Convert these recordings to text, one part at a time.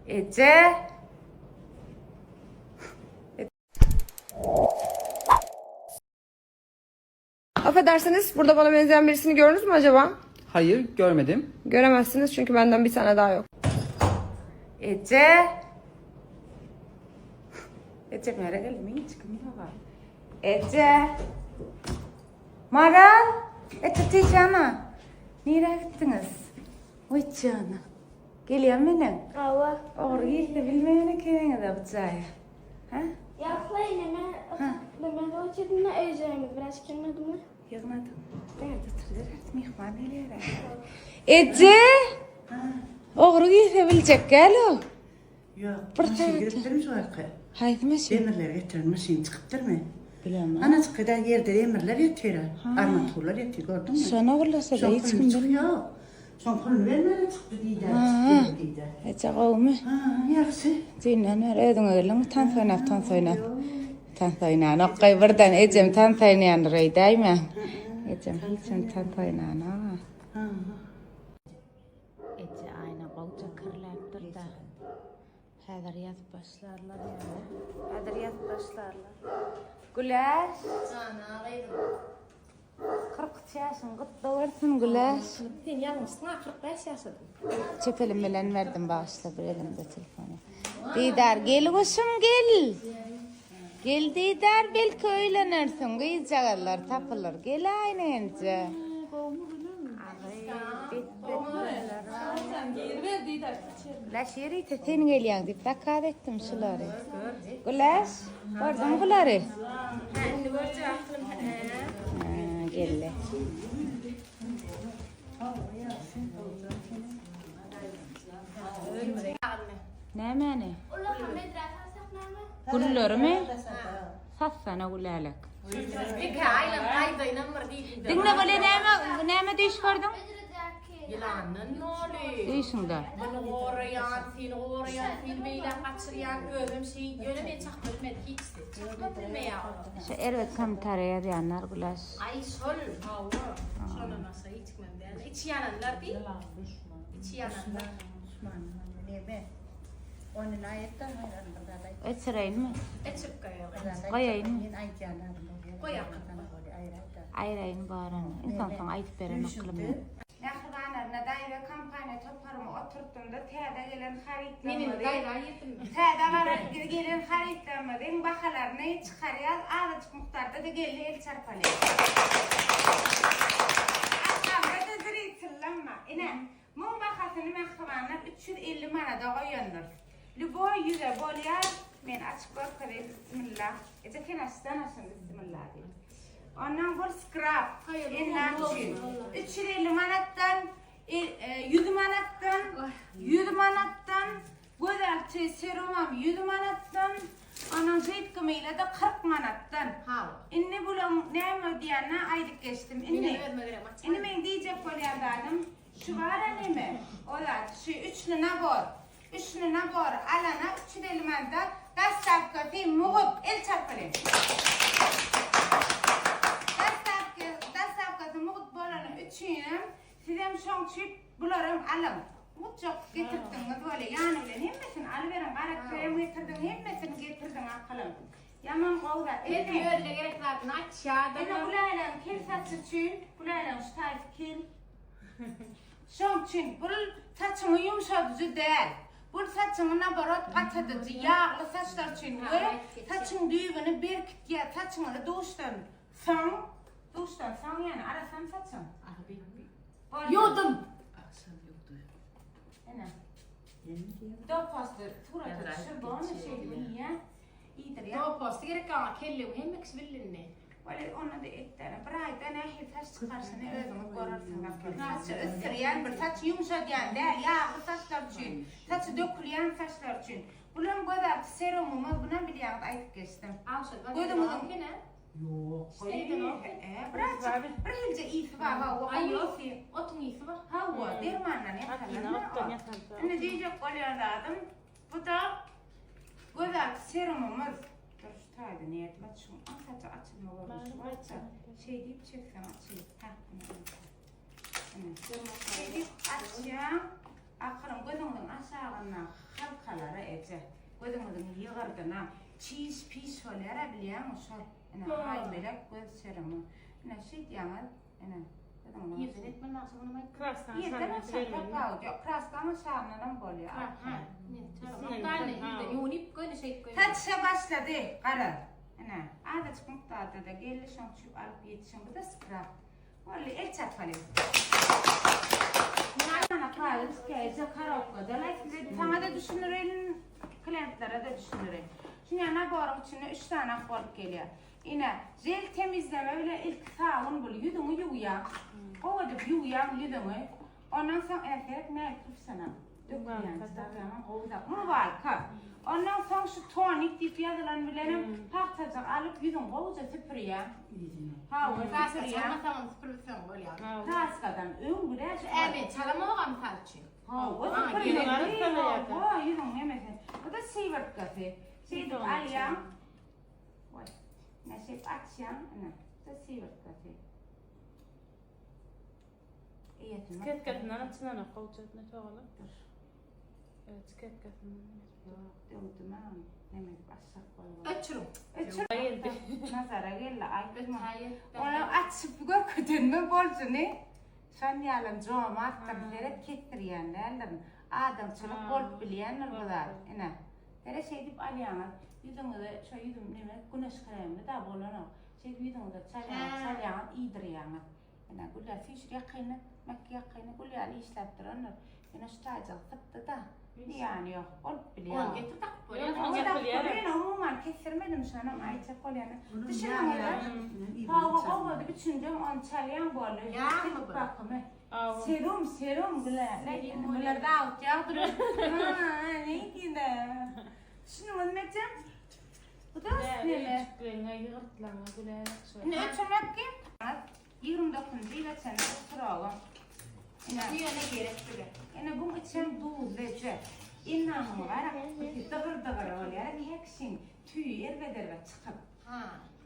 Eje. Affedersiniz, burada bana benzeyen birisini gördünüz mü acaba? Hayır görmedim. Göremezsiniz çünkü benden bir tane daha yok. Eje. Eje mere gel, men çıkım ýok. Eje. Maral, Eje tijana. Nirä gitdiňiz? Oý jana. Gelýän meniň. Hawa. Ogry girse bilmeýän ekeniňiz-ä bu jaýa. Hä? Ýaňky neme neme oçurdum öýjämiz biraz gelmedimi? Ýygnadyň. Bärde oturdyr, myhman gelýär. Eje! Ogry girse biljek gäl-ow. Ýok. Bir Maşyn sagat. giripdirmi şu wagtky? Haýsy maşyn? Demirleri getiren maşyn çykypdyrmy? Bilemok. Ana çykyda ýerde demirler ýatyr. Armaturlar ýatyr, gördüňmi? Şony ogurlasa-da Şoň hiç puluny kim çyk- bilmez. Ýok. Şoň puluny bermäne çykdy diýdi. Çykdy diýdi. Eje gowumy? Ha, ýagşy. Düýnden bäri özüňe geldiňmi tans oýnap, tans oýnap. Tans oýnanok gaý birden ejem tans oýnaýandyr öýdäýme. Ejem hiçem tans oýnanok. Ha. Eje aýna gowja kirläpdir-da. Häzir ýazyp başlarlar ýaly. Häzir ýazyp başlarlar. Güläş. Jana gyzym. 43 ýaşyň gutly bolsun Güläş. Sen ýalňyşsyň-a 45 ýaşadym. Çep elim bilen berdim bagyşla bir elimde telefony. Didar gel guşum gel. Gel Didar belki öýlenersiň gyzjagazlar tapylar. Gel aýna enje. Güläş ýörite sen gelýäň diýip zakaz etdim şulary. Güläş gördüňmi bulary? Ha, geldi. Nämäni? Ullakan bedrä satsak näme? Güllerimi? Satsana gülälek. Peki aýlanyp gaýdaýynam bir diýdim. Diňle bile näme näme düýş gördüň? Bedredäki. Ýylandan noly. Düýşüňde. Muny goraýan, seni goraýan, seni beýle gaçyrýan, özüm şeý, ýöne men çakma bilmedi hiçsi. Çakma bilmeýär olar. Şu erbet kommentariýa ýazýanlar Güläş. Aý şol, hawa. Şondan başga hiç kimem däl. Içi ýananlar diý. Içi ýananlar. Neme? Ony naýetde haýran bir zat aýt. Öçüreýinmi? Öçürip goýaý. Goýaýynmy? Men aýdýan adym bolýar. Goý akyl. Aýraýyn barany. Insan soň aýdyp beren akylymy. Mähribanlaryna Daýza kompaniýa toparymy oturtdymda täze gelen Men indi harytlarymyzy daýza girdim. täze gelen harytlarymyzyň bahalaryny çykarýas azajyk mukdarda-da geldi el çarpaly. Arkamda-da zritellam bar. Ine, Muň bahasyny mähribanlar 350 manada goýandyrys. Lýuboý ýüze bolýar. Men açyp görkezeýin bismillah. Eje sen açsana şuny bismillah diýip. Ondan bul skrab endam üçin. 350 manatdan, 100 manatdan, 100 manatdan, gözalty serumam 100 manatdan, ondan židki mýla-da 40 manatdan. Indi bulaň näme diýenini aýdyp geçdim. Indi indi meň diýjek bolýan zadym Şu bara neme? O zat, şu üçli nabor. Üçli nabor alana 350 manada dastavkasy mugt. El çarpyly. Dastavka, dastavkasy mugt bolany üçinem sizem şoň üçin bularam alyň. Mutjak getirdiňiz bolýa, ýany bilen hemmesini alyberiň. Gara krem getirdiň, hemmesini getirdiň akylym. Ýaman gowy zat. Her kim özüne gerek zadyny açýar-da. Ine Gülälegiň kel saçy üçin, Gülälegiň şu taýsy kel. Şoň üçin bul saçyňy ýumşadyjy däl. Bul saçyňy naborot gatadyjy, ýagly saçlar üçin we saçyň düýbüni berkitýär. Saçyňyzy duşdan soň, duşdan soň ýagny arasam saçyň. Ýuwdum. Ine. Doposty surata düşür, bolmy şeýdip iýýän. Iýdirýär. Doposty gerek aňa kelleň hemme kişi bildi indi. Weli onda-da etdere. Bir aýda nähili saç çykaryşyny özüňiz görersiňiz. Saçy ösdürýän bir saçy ýumşadýan däl, ýagly saçlar üçin, saçy dökülýän saçlar üçin. Bulam gözalty serumymyz, bunam bilýäňiz aýdyp geçdim. Gözüňiziň Ýok. Ä, birazjyk bir hilje ysy bar, hawa, Aý gowy ýok, ysy. otuň ysy bar. Hawa, dermandan ýasalan. Indi diýjek bolýan zadym, Bu-da gözalty serumymyz. Dur şu taýda nädip açyň? Aňsatja açylma görnüşi barça. Şeý diýip çekseň açylyp. Hä, ine. Şeýdip açýaň. Akylyň gözüňiziň aşagynda halka. Arkalara eje. Gözüňiziň ýygyrdyna çiş piş bolýar-a bilýäňmi şol. Ine Aýmelek göz serumy. Ine şeýdýäňiz. Ine. Gözüňiziň Irden etmeli agşam onuň aýt. Kraskany Irden şanyna agşam bermeli. tapawudy ýok. Kraskanyň şanyndanam bolýar. Ha, ha. Mukdaryny irden ýuwunyp göni şeýdip goýmaly. Satyşa başlady. Garaz. Ine, azajyk mukdarda-da geldi, şoň üçin alyp ýetişiň. Bu-da skrab. Boldy, el çarpalyň. Ana kagyz täze korobkada. Saňa-da düşündireýin, klientlere-de düşündireýin. Şuny naboryň içinde 3 sany ak bolup gelýär. Ine, jel temizleme bilen ilki sabyn bul, ýüzüňi ýuwýaň. Gowy edip ýuwýaň ýüzüňi. Ondan soň erkek nädip sana dökülýän çydarlaryň gowy zat. Mubalka. Ondan soň şu tonik diýip ýazylan bilenem pagtajyk alyp ýüzüňi gowuja süpürýäň. Hawa, Kraska süpürýäň. çalmasaňam süpürseň bolýar. Kraskadan öň bile Şu äbe çalamogam mysal üçin. Hawa, Maňa süpürmeli. gerek. Hawa, ýüzüň nemesi. Bu da sywertkasy. Şeýdip alýaň. Goý. Ine şeýdip açýaň, ine. Bu da sywertkasy. Çiketkesinden açylanok gowja ne togalak. Evet, çiketkesinden. Ýok, döwdüm ha. Neme edip açsak bolýar. Öçürüň. Öçür. Geldi. Nazara geldi, aýtma. Hayır. Ony açyp görkedenme boljuny. Şon ýalam jomartdyr, seret kesdirýän däldir. Adamçylyk bolup bilýändir bu zat. Ine. Seret şeýdip alýaňyz. Ýüzüňize şo ýüzüm neme güneş kremli da bolanok. Şeýdip ýüzüňize çalýaňyz, çalýaňyz, iýdirýäňiz. Ine, Gülýa süýşür ýakyny, Mekge ýakyny gül ýaly işläp durandyr. Ýöne şu taýjygy sypdy-da. Zyýany ýok, bolup bilýär. Ony getir dakyp bolýar. Ýok, Ony dakyp ýapylýar. bolýar, umuman kesdirmedim şonam aýtjak bolýanym. Bunun Düşüniňiz-ä? ýag-ýag Hawa, gowudy, üçünjem ony çalýaň boldy. Ýagmy bu? Bakymy. Aw. Serum, serum gülä. Serum Bular dawut ýagdyr. Ha, neýdine. Düşüniňizmi ejem? Bu da neme? Öýjükleňe, ýygyrtlaňa gülä ýagşy. Indi öçürmek kim? 29-njy ýyla çenli oturaga. Ine, Bu ýöne gerek bize. ine buň içem duzly eje. Endamyňy gara, dygyr-dygyr bolýar. Hekşiň tüýi erbet-erbet çykyp. Ha.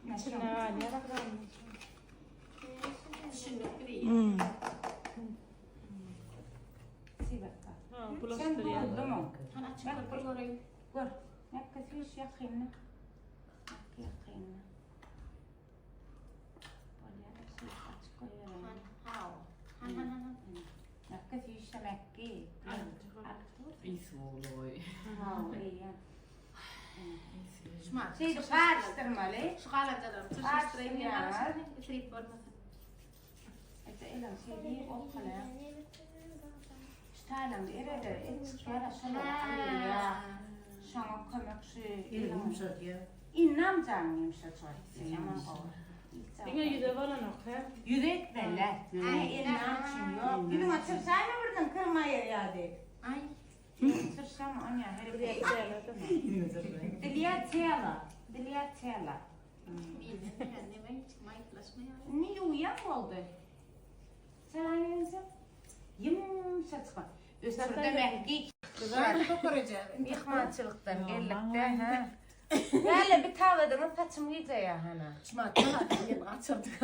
Ine İçine şoň galýar agramly. Düşündik bize. Sibetka. Ha, Sen bulaşdyrýar. duzlumyň? Hany açyp gör, bir göreýin. Gör. Mekge süýş ýakynda. Mekge ýakynda. Bolýar, süýş açyk goýberelim. Han, ha. Han, han, han. Mekge süýşe mekge. İsvoğlu. Ha, eýýäm. Şuma. Şeýdip garyşdyrmaly. Şu galanjalarymy çyrşaşdyraýyn. Garyşdyrýar. Isrip bolmasyn. Ete elem şey diýip okala. Şu taýlandy erede et çykýar şolar alýar. Şoňa kömek şu Eli ýumşadýar. Innam janyň ýumşajak. Ýaman gowy. Diňe ýüze bolanok, he? Ýüze etmeli. Ay ellam üçin ýok. Ýüzüňe çyrşaýma birden kyrma ýa diýip. Ay. Çyrşama onýa hereket. Dilýä tela. Dilýä tela. Bilmem neme hiç maýyplaşmaýar. Indi ýuwýan boldy. Çaýyňyzy ýumşajyk. Ösürde mekgi. Myhmançylykdan geldik-de, hä. Näle bir tabadyňyz saçym gijeýär hana. Şumat ýen gaçyrdyk.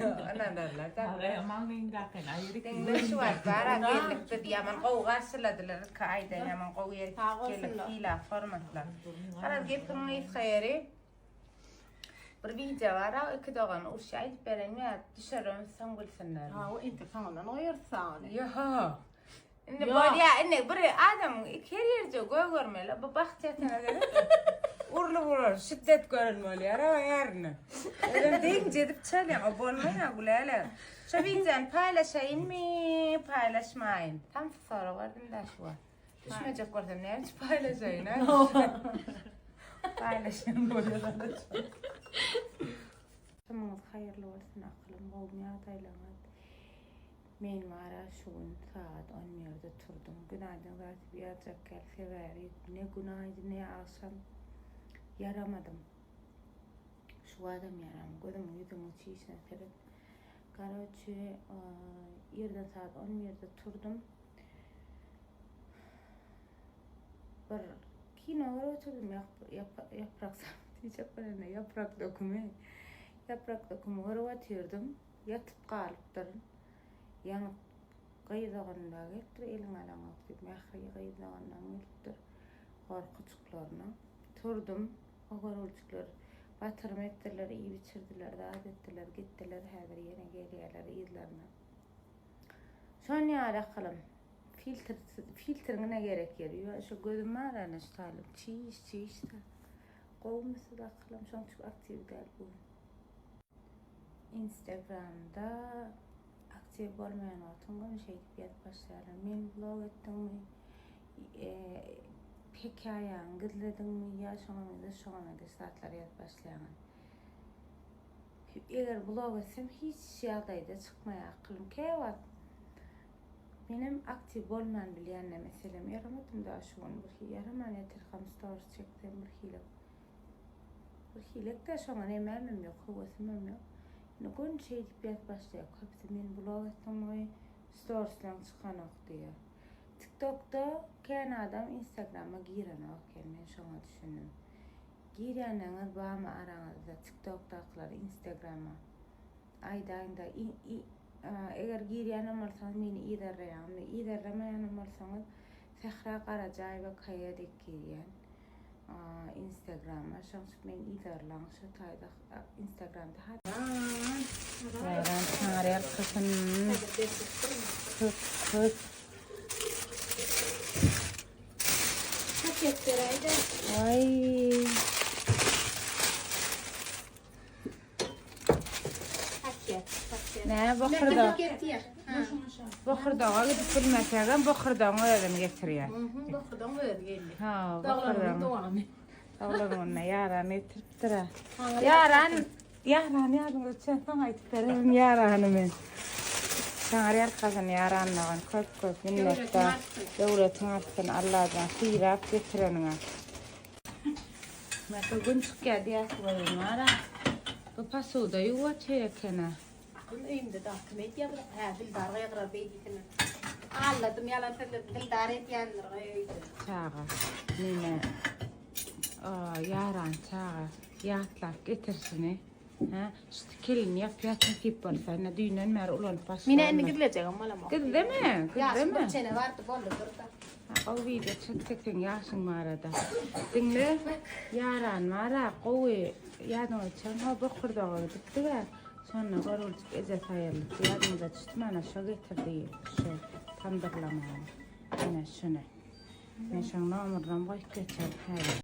Ynanarlar da. Araya maňlaýyňdakyny aýyryp. Diňle şu wagt bara geldik biz ýaman gowy garşyladylar. Iki aýda ýaman gowy ýer geldik. Sylag hormatlar. Garaz gepiň gysga ýeri. Bir wideo bar, iki dogan urşy aýdyp beren ýa düşerin soň bilsinler. Ha, o entek soňundan goýarys ony. Ýo. Indi bolýa, indi bir adamyň iki her ýerje göý görmeli. Bu bagt ýatana gerek. Urly bular şiddet gören bolýar ha ýerine. Özüm deňje edip çalýan, o bolmaýar güläle. Şu wideony paýlaşaýynmy, paýlaşmaýyn? Tam sorag berdim da şu wagt. Düşmejek bolsam näme üçin paýlaşaýyn ha? Paýlaşan bolýar. Şomyňyz haýyrly bolsun akylym gowmy ýagdaýlaryňyz. Men wara şu gün sagat on birde turdum. Günaýdyn zat diýip ýazjak gel sebäbi ne günaýdyn ne agşam ýaramadym. Şu wagtam ýaram gözümiň ýüzümiň çişine seret. Karoçe irden sagat on birde turdum. Bir kino görüp oturdym ýaprak diýjek bolanda ýaprak dökümi. Ýaprak dökümi görüp otyrdym. Ýatyp galypdyryn. Ýaňy. Gyz doganlar gelipdir, eliňe alaňok diýip, Mähri gyz doganlaň gelipdir. Gorkuçyklaryna. Turdum. O görgüljikler batyrym etdiler, iýip-içirdiler, zat etdiler, gitdiler, häzir ýene gelýärler yzlaryna. Şon ýaly akylym. Filtr, filtriň ne gerek ýeri ýok. Şu gözüm bar ana şu taýly çiş, çiş. Gowumy siz akylym, şoň üçin aktiw däl bu gün. Instagramda aktiw bolmaýan wagtyň göni şeýdip ýazyp başlaýarlar. Men blog etdiňmi? Hekaýaňy gizlediňmi ýa şoňa meňzeş şoňa meňzeş zatlary ýazyp başlaýaňyz. Eger blog etsem hiç ýagdaýda çykmaýar akylym. Käwagt menem aktiw bolman bilýän meselem ýaramadym da şu gün bir hili ýaraman ýatyrkam stories çeksem bir hili bir hilek-de şoňa nemämem ýok höwesimem ýok. Indi göni şeýdip ýazyp başlaýar köpüsi men blog etdiňmi storieslaň çykanok diýýär. Tiktokda kän adam instagrama girenok eken men şoňa düşündim. Girýänleriňiz barmy araňyzda tiktokdakylar instagrama aýdaýyňda eger girýänem bolsaňyz meni yzarlaýaňyzmy yzarlamaýanam bolsaňyz Sähra Garajaýewa KY diýip girýän instagrama şoň üçin meni yzarlaň şu taýda instagramda Ýaran taňryýalkasyn. Köp köp. Paket beräýdä. Waý. Paket, paket. Nä bokurdak? Getir. Bokurdaga gidip bilmesegem bokurdagyň özüni getirýär. Bokurdagyň özi geldi. Ha, Doglanymyň bokurdagyň. dowamy. Doglan gününe ýaran getiripdir-ä. Ýaran, ýaran ýadyňda çensoň aýdyp bererin ýarany men. Saňa ýalkasyn ýaranlagan köp köp minnetdar. Döwletiň artsyn Allajan sylap getireniňe. Mähri gün çykýar diýäsi welin bar-a. Bu posuda ýuw otyr eken-ä. Aklym öýümde dagy kim edýär bu hä Dildar gygyrar beýdisini. Alladym ýalan sözledim Dildar edýändir öýde. Çaga neme ýaran çaga ýatlap getirşini hä şu tikelini ýapýas nesip bolsa ine düýnden bäri ulanyp başladym. Menä indi gizlejegem bolamok. Gizleme Ýaşym gizleme. bir çene bardy boldy durda. Gowy wideo çekjek seň ýaşyň barada. Diňle ýaran bara gowy ýadyňa düşen ho bokurdaga gidipdik-ä. Şonda görüljik ejesi aýrylypdy. Ýadyňyza düşdümi ana şo getirdi şu tamdyrlamany. Ine şuny. Men şoň nomerynam goýup geçerin häzir.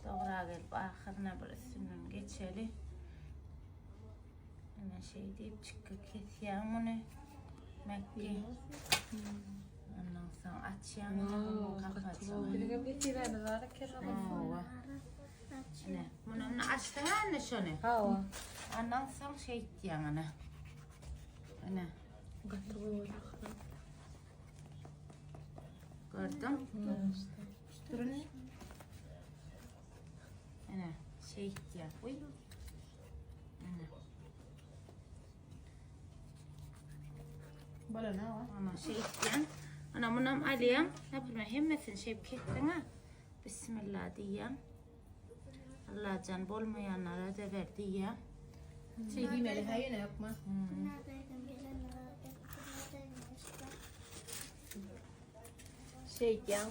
Dogra gelip ahyryna bir üstünden geçeli. Ine şeý diýip çikgi kesýän muny. Mekge. Ondan soň açýan kapaçyny. Biziňem nesibämiz bar eken. Hawa. Ine, muny indi açdyň anne şony. Hawa. Ondan soň şeýtýäň ine. Ine. Gaty gowy. Gördün? Durun. Ine, şeýtýäň. Uý. Ine. Bolana o. Ana şeýtýäň. Ana munam alýaň. Näpilme hemmesini şeýip kesdiň-ä. Bismillah diýýäň. Allajan bolmaýanlara da ber diýýäň. Şey diýmeli hä ýöne ýokma. Şeýtýäň.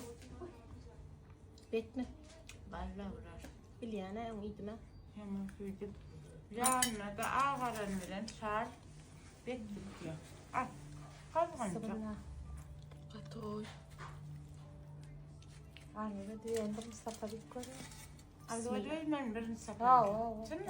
Betme. Balla urar. Bilýän-ä öň iýdim-ä. Hemen süýdüp. Ýanyna-da agaran bilen çal. Bet bitýär. Al. Gazganjak. Gaty gowy. Anne diýendir Mustafa diýip görýär. Arzuw edibermen birinji sapar. Çynmy?